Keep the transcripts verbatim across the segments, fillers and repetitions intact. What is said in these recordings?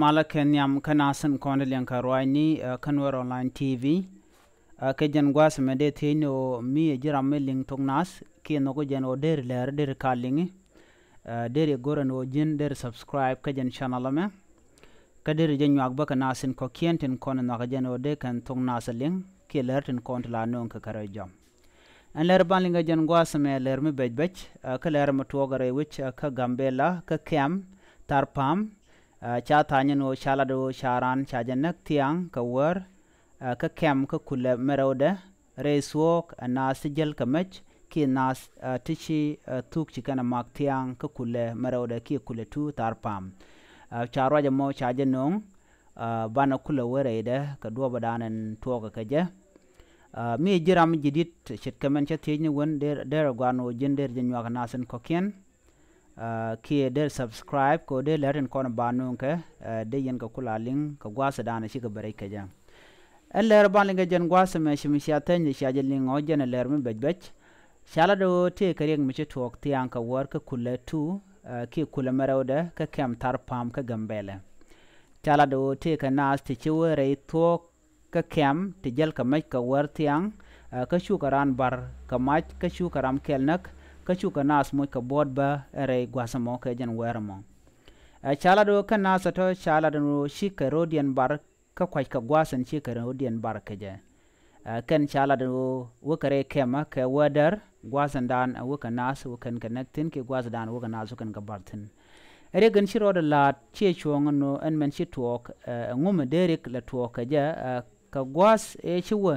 Malä kɛ nhiam kä nath tin kɔn ti liɛŋ kɛ ruaacni kä Nuɛr Online T V. Kɛ jɛn gua̱a̱th mɛ dee thiecni ɣöö mi ɛ ji̱ ram mi liŋ thok nath kiɛ nhɔk jɛn ɣöö deri lɛr deri ka liŋi. Deri go̱r ɛn ɣöö ji̱n deri subscribe kä jɛn channel ɛmɛ. Kä deri jɛ nyuak bä kɛ nath tin kɔ̱kiɛn tin kɔn nhɔak jɛn ɣöö dee kɛn thok nath liŋ kiɛ lɛr tin kɔn ti la nööŋ kɛ kärɛ jɔm. Ɛn lɛr ban liŋ kɛ jɛn gua̱a̱th mɛ lɛr mi bɛc bɛc kä lɛr mi tuɔɔk rɛy wec kä Gambela kä kɛm thar pa̱a̱m. Ca tha̱a̱ny ɛn ɣöö ca lat ɣöö ca raan ca jɛ näk thia̱a̱ŋ kɛ wäär kä kɛm kä kulɛ mɛ rɛwdɛ rɛy thuɔɔk ɛ naath ti jäl kɛ mec kiɛ naath ti ci thuk ci kɛn ɛ mak thia̱a̱ŋ kä kulɛ mɛ rɛwdɛ kiɛ kulɛ tu thar pa̱a̱m. Ca ruac ɛmɔ ca jɛ nööŋ banɛ kulɛ wä rɛydɛ kɛ duɔ̱ɔ̱pädan ɛn tuɔɔkɛ kɛ jɛ. Mi ji̱ ram ji̱ di̱t ce̱tkɛ mɛn cä thiecni wän der gua̱n ɣöö ji̱n der jɛ nyuak nath tin kɔ̱kiɛn. Kiɛ der subscribe kɛ ɣöö der lɛr tin kɔn ba nööŋkɛ dee yɛn kɛ kula liŋ kɛ gua̱a̱thdan cikɛ bɛ rɛc kɛ jɛ. Ɛn lɛr ban liŋ kɛ jɛn gua̱a̱th mɛ ci mi cia thäny cia jɛ liŋ ɣɔ̱ jɛn ɛ lɛr mi bɛc bɛc. Ca lat ɣöö tëëkɛ riɛk mi ci tuɔɔk thia̱a̱ŋ kɛ wäär kä kulɛ tu kiɛ kulɛ mɛ rɛwdɛ kä kɛm thar pa̱a̱m kä Gambɛlɛ. Ca lat ɣöö tëëkɛ naath ti ci wä rɛy thuɔɔk kä kɛm ti jäl kɛ mec kɛ wäär thia̱a̱ŋ kä cukɛ raan bar kɛ mac kä cukɛ ram kɛl näk kä cukɛ naath moc kɛ buɔ̱ɔ̱t bä rɛy gua̱a̱th ɛmɔ kɛ jɛn wäär ɛmɔ. Ca lat ɣöö kä naath ɛ tɔ̱ ca lat ɣöö cikɛ ro̱diɛn bar kä kuackɛ gua̱a̱th ɛn cikɛ ro̱diɛn bar kɛ jɛ. Kɛn ca lat ɣöö wekɛ rɛy kɛmä kɛ wädär gua̱a̱th ɛndan ɛ wekɛ naath wekɛn kɛ näk thi̱n kiɛ gua̱a̱th ɛndan wekɛ naath wekɛn kɛ bar thi̱n. Riɛk in ci rɔɔdɛ la̱a̱t ciɛ cuɔ̱ɔ̱ŋ ɛn ɣöö ɛn mɛn ci tuɔɔk ɛ ŋumɛ dee riɛk lɛ tuɔɔk kɛ jɛ. Kɛ gua̱a̱th ëë ci wä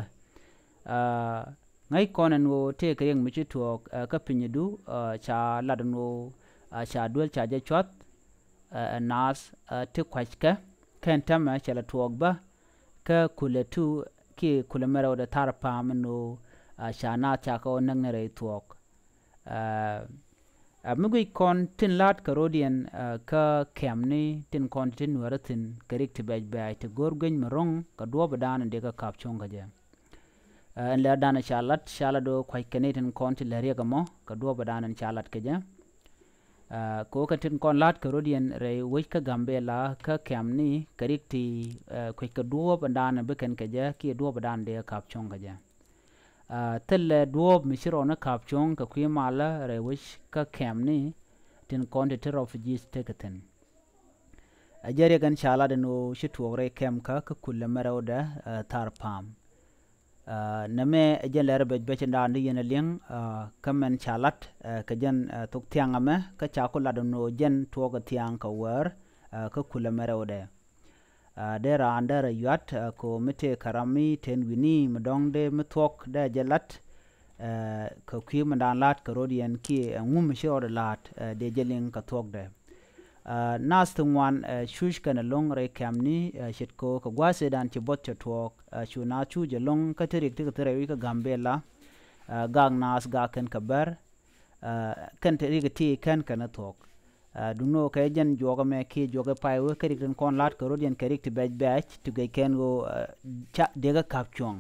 ŋäc kɔn ɛn ɣöö tëëkɛ riɛk mi ci tuɔɔk kä pinydu. Ca lat ɛn ɣöö ca duel ca jɛ cuath ɛ naath ti kuackɛ kɛn täämɛ cɛ lɛ tuɔɔk bä kä kulɛ tu kiɛ kulɛ mɛ rɛwdɛ thar pa̱a̱m ɛn ɣöö ca naath ca kɛ ɣöö näk ni rɛy thuɔɔk. Ɛ mi guic kɔn tin la̱a̱t kɛ ro̱diɛn kä kɛmni tin kɔn ti ti nuäärä thi̱n kɛ rik ti bɛc bɛ̈ɛ̈c ti go̱o̱r guic mi ro̱ŋ kɛ duɔ̱ɔ̱pädan in dee kɛ ka̱p cuɔ̱ŋ kä jɛ. Ɛn lɛrdan ca lat ca lat ɣöö kuackɛ ni tin kɔn ti lɛ riɛk ɛmɔ kɛ duɔ̱ɔ̱pädan in ca lat kɛ jɛ. Kɛ ɣöö kɛ tin kɔn la̱a̱t kɛ ro̱diɛn rɛy wec kä Gambela kä kɛmni kɛ rik ti kuec kɛ duɔ̱ɔ̱pädan in bi kɛn kɛ jɛ kiɛ duɔ̱ɔ̱pädan in dee kɛ ka̱p cuɔ̱ŋ kɛ jɛ. Thilɛ duɔ̱ɔ̱p mi ci rɔɔni ka̱p cuɔ̱ŋ kɛ kui̱ malä rɛy wec kä kɛmni tin kɔn ti ti refugees tekɛ thi̱n. Ɛ jɛ riɛk ɛn ca lat ɛn ɣöö ci tuɔɔk rɛy kɛmkä kä kulɛ mɛ rɛwdɛ thar pa̱a̱m. Nɛmɛ ɛ jɛn lɛr bɛc bɛc ɛn daan di yɛn ɛ liŋ kä mɛn ca lat kɛ jɛn thok thia̱a̱ŋ ɛmɛ kä ca ku lat ɛn ɣöö jɛn tuɔɔkɛ thia̱a̱ŋ kɛ wäär kä kulɛ mɛ rɛwdɛ. Dee raan dee rɛ yuat kɛ ɣöö mi tëëkɛ ram mi ten wi̱ni mi dɔ̱ŋ dee mi thuɔ̱k dee jɛ lat kɛ kui̱ mi daan la̱a̱t kɛ ro̱diɛn kiɛ ɛŋu mi ci rɔɔdɛ la̱a̱t dee jɛ liŋ kɛ thuɔ̱kdɛ. Naath ti ŋuan cuc kɛn ɛlɔ̱ŋ rɛy kɛmni ce̱tkɛ ɣöö kɛ gua̱a̱th ëëdan ci buɔth cɛ tuɔɔk cu naath cuc ɛlɔ̱ŋ kä ti rik ti kɛ thi rɛy wi̱c kä Gambela. Gak naath gak kɛn kɛ bär kɛn ti rik ti kɛn kɛn ɛ thuɔ̱k. Duŋni ɣöö kɛ jɛn juɔk ɛmɛ kiɛ juɔk ɛ pay wee kä rik tin kɔn la̱a̱t kɛ ro̱diɛn kɛ rik ti bɛc bɛ̈ɛ̈c ti guic kɛn ɣöö ca dee kɛ ka̱p cuɔ̱ŋ.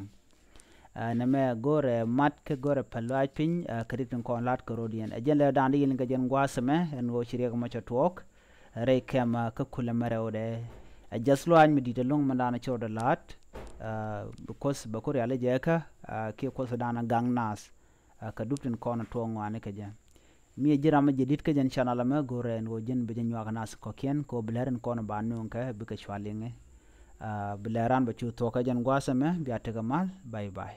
Nɛmɛ go̱rɛ mat kä go̱rɛ päl lɔaac piny kɛ rik tin kɔn la̱a̱t kɛ ro̱diɛn. Ɛ jɛn lɛr daan di yɛn kɛ jɛn gua̱a̱th ɛmɛ ɛn ɣöö ci riɛk ɛmɔ cɛ tuɔɔk rɛy kɛmä kä kulɛ mɛ rɛwdɛ. Ɛ jɛth lɔaac mi di̱t ɛlɔ̱ŋ mɛn daan ci rɔɔdɛ la̱a̱t. Because bɛ ku rial ɛ jɛ kä kiɛ kuoth daan ɛ gaŋ naath. Kɛ dup tin kɔn tuɔɔk ŋɔaani kɛ jɛ. Mi ɛ ji̱ ram mi jɛ di̱t kä jɛn channel ɛmɛ go̱rɛ ɛn ɣöö ji̱n bi jɛ nyuak nath kɔ̱kiɛn kɛ ɣöö bi lɛr in kɔn ba nööŋkɛ bikɛ cua liŋi. Bi lɛr ran bɛ cu thuɔ̱k kä jɛn gua̱a̱th ɛmɛ bia tekɛ mal. Bye bye.